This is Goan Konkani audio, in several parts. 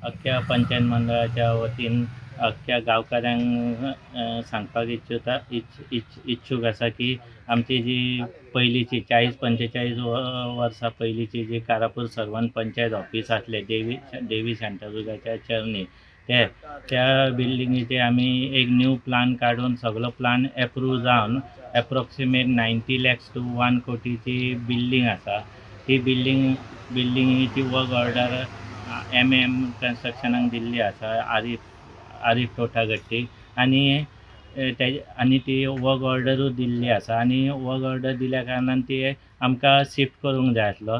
अख्ख्या पंचायत मंडळाच्या वतीन अख्ख्या गांवकाऱ्यांक सांगपाक इच्छुता इच्छूक आसा की आमची जी पयलींची 40-45 वर्सां पयलींची जी कारापूर सर्वन पंचायत ऑफीस आसलें देवी देवी शांतादुर्गाच्या चरणी, ते त्या बिल्डिंगेचे आमी एक न्यू प्लान काडून सगलो प्लान एप्रूव जावन एप्रोक्सिमेट 90 लॅक्स टू 1 कोटीची बिल्डींग आसा. ती बिल्डिंगेची वर्क ऑर्डर एम एम कन्स्ट्रक्शनाक दिल्ली आसा, आरीफ आरीफ टोटागट्टी. आनी तेजे आनी ती वर्क ऑर्डरूय दिल्ली आसा. आनी वर्क ऑर्डर दिल्या कारणान ती आमकां शिफ्ट करूंक जाय आसलो.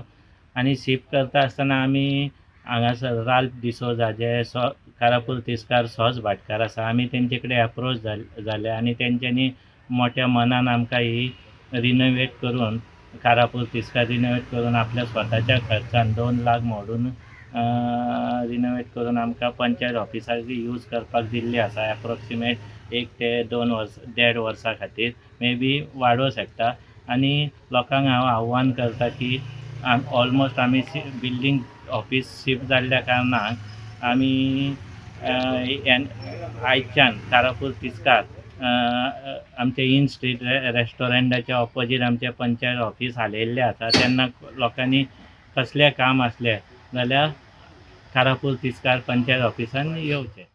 आनी शिफ्ट करता आसतना आमी हांगासर राल्फ डिसोजा, जे कारापूर तिस्कार सोज भाटकार आसा, आमी तेंचे कडेन एप्रोच जाले आनी तेंच्यांनी मोठ्या मनान आमकां ही रिनोवेट करून, कारापूर तिस्कार रिनोवेट करून, आपल्या स्वताच्या खर्चान 2 लाख मोडून रिनोवेट करून आमकां पंचायत ऑफिसाक यूज करपाक दिल्ली आसा, एप्रोक्सिमेट 1 ते 2 वर्स, देड वर्सां खातीर, मे बी वाडोवं शकता. आनी लोकांक हांव आव्हान करता की ऑलमोस्ट आमी बिल्डींग ऑफीस शिफ्ट जाल्ल्या कारणान आमी आयच्यान कारापूर तिस्कार आमचे इन स्ट्रीट रेस्टॉरंटाच्या ऑपोजीट आमचें पंचायत ऑफीस हालयल्लें आसा. तेन्ना लोकांनी कसलें काम आसलें जाल्यार कारापूर तिस्कार पंचायत ऑफिसान येवचें.